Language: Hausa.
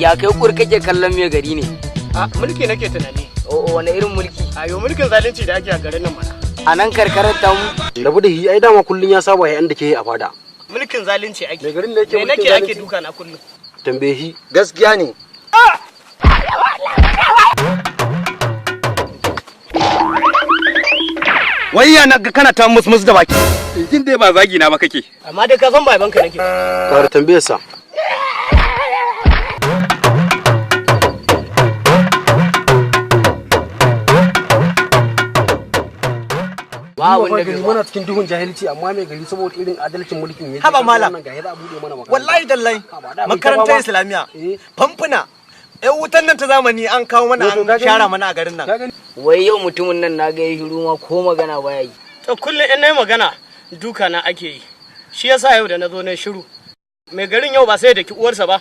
Ya kai kur kake kallon mai gari ne? A mulki nake tunani. O, wani irin mulki? A yo, mulkin zalunci da ake a garin nan mana. A nan karkarar tamu? Rabu da shi, ai dama kullun ya saba ya da ke a fada. Mulkin zalunci ake. Mai garin da yake Me mulkin nake ake zalunci? duka na kullum? Tambaye shi. Gaskiya ne. Wai ya naga kana ta musmus da baki? Jin dai ba zagi na ba kake. Amma dai ka san babanka nake. Kara tambayar sa. Ba wanda bai gari ba. Muna cikin duhun jahilci, amma mai gari saboda irin adalcin mulkin ya Haba malam. Ga za a bude mana makaranta. Wallahi dallai. Haba, da bai Makarantar taba ba. Islamiyya. Eh. Famfuna. Yan wutan nan ta zamani an kawo mana, Wato an ka gani? share mana a garin nan. Ka gani? Wai yau mutumin nan na ga ya shiru ma, ko magana baya yi. To, kullum in nayi magana duka na ake yi. Shi yasa yau da na zo na shiru. Mai garin yau ba sai da ki uwarsa ba.